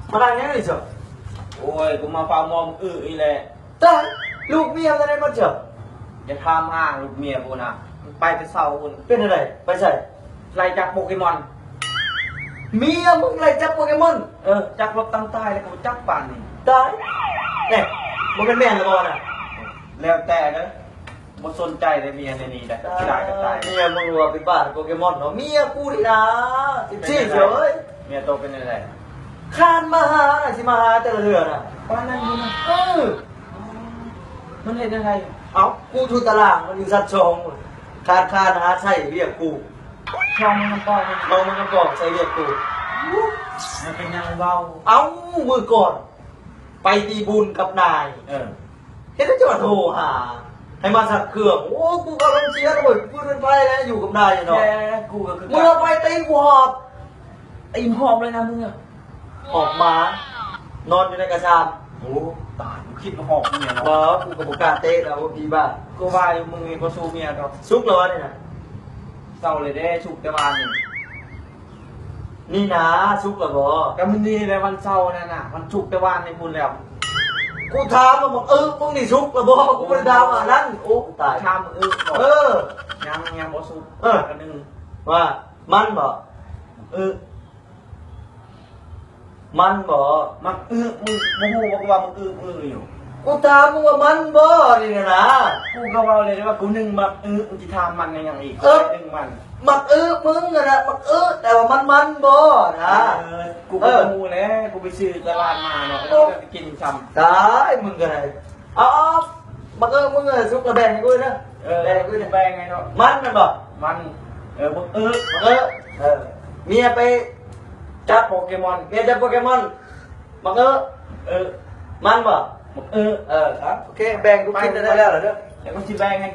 ເອົ້າ ມານັ່ງຫຍັງນີ້ເຈົ້າ? ໂອ້ຍ ກູມາເຝົ້າມອງອຶອີ່ແຫຼະ. ຕາຍ ລູກເມຍໄປໃສໝົດເຈົ້າ? ຢ່າຖາມຫາລູກເມຍກູນະ ມັນໄປແຕ່ເຊົ້າພຸ້ນ. ເປັນຈັ່ງໃດ? ໄປໃສ? ໄລ່ຈັບໂປເກມອນ. ເມຍມຶງໄລ່ຈັບໂປເກມອນ? ເອີ ຈັບລົດຕັງຕາຍແລ້ວກໍບໍ່ຈັບປານນີ້. ຕາຍ ແນ່ ບໍ່ແມ່ນແມ່ນລະບໍ່ນະ? ແລ້ວແຕ່ເດີ. ບໍ່ສົນໃຈເດ້ເມຍໃນນີ້ໄດ໋ ຂີ້ຮ້າຍກໍຕາຍ. ເມຍມຶງວ່າເປັນບ້າໂປເກມອນເນາະ ເມຍກູນີ້ນາ. ເປັນຈັ່ງໃດ? ເອີຍ ເມຍໂຕເປັນຈັ່ງໃດ? ຄານມາຫານະ ຊິມາຫາແຕ່ລະເທື່ອນະ. ປານນັ້ນພຸ້ນນະ? ເອີ ມັນເຮັດຈັ່ງໃດ? ເອົ້າ ກູຢູ່ຕາລາງ ມັນຢູ່ຊັ້ນສອງ ຄານ ຄານຫາໃສ່ວຽກກູ ເຂົ້າມານຳປອງ ເຂົ້າມານຳປອງໃສ່ວຽກກູ. ມັນເປັນຫຍັງເວົ້າ? ເອົ້າ ມື້ກ່ອນໄປຕີບຸນກັບນາຍ ເອີ ເຮັດໃຫ້ເຈົ້າໂທຫາ ໃຫ້ມາຊັກເຄື່ອງ. ໂອ້ ກູກໍອາລົມເສຍເວີ້ຍ ປືນເປັນໄຟແລ້ວ ຢູ່ກັບນາຍເນາະ. ແຕ່ກູກໍຄືກັນ ເມື່ອໄປຕີກູຫອບ ຕີຫອບເລີຍນະມຶງ. ຫອບໝາ ນອນຢູ່ໃນກະຊາມ. ໂອ້ ຕາຍ ກູຄິດວ່າຫອບເມຍເນາະ. ບໍ່ ກູກໍບໍ່ກ້າເຕະດອກ ພວກຜີບ້າ. ກູວ່າຢູ່ ມຶງນີ້ບໍ່ສູ້ເມຍດອກ. ສຸກແລ້ວວະນີ້ນະ? ເຊົາເລີຍເດ້ ສຸກແຕ່ວານນີ້. ນີ້ນາ ສຸກແລ້ວບໍ່? ກໍມື້ນີ້ແຫຼະ ວັນເສົານັ້ນນະ ວັນສຸກແຕ່ວານນີ້ພຸ້ນແລ້ວ. ກູຖາມວ່າບັກອຶມຶງນີ້ສຸກແລ້ວບໍ່? ກູບໍ່ໄດ້ຖາມອັນນັ້ນ. ໂອ້ ຕາຍ ຖາມອຶບໍ່? ເອີ ຍັງ ຍັງບໍ່ສຸກ. ເອີ ອັນໜຶ່ງ ວ່າມັນບໍ່? ອຶ ມັນບໍ່? ມັກອຶ ມຶງບໍ່ຮູ້ວ່າກູວ່າມັກອຶ ອຶຢູ່. ກູຖາມມຶງວ່າມັນບໍ່ນີ້ນະ? ກູກໍເວົ້າເລີຍວ່າກູໜຶ່ງມັກອຶ ມຶງຊິຖາມມັນຫຍັງອີກ? ເອີ ໜຶ່ງມັນ ມັກອຶມຶງຫັ້ນນະ ມັກອຶ ແຕ່ວ່າມັນມັນບໍ່ນະ? ເອີ ກູກໍບໍ່ຮູ້ແຫຼະ ກູໄປຊື້ຕະຫຼາດມາເນາະ ແລ້ວກໍໄປກິນຊ້ຳ. ຕາຍ ມຶງກໍໄດ້. ເອົາ ເອົາ ບັກເອີ ມຶງເອີ ສຸກລະແບ່ງໃຫ້ກູເດີ. ເອີ ແບ່ງໃຫ້ກູເດີ ແບ່ງໃຫ້ເນາະ. ມັນແມ່ນບໍ່? ມັນ ເອີ ບັກເອີ ບັກເອີ. ເອີ ເມຍໄປຈັບໂປເກມອນ ເມຍຈັບໂປເກມອນ. ບັກເອີ ເອີ ມັນບໍ່? ບັກເອີ ເອີ ເອົາ ໂອເຄ ແບ່ງ ກູກິນໄດ້ແລ້ວເດີ. ແລ້ວກູຊິແບ່ງໃຫ້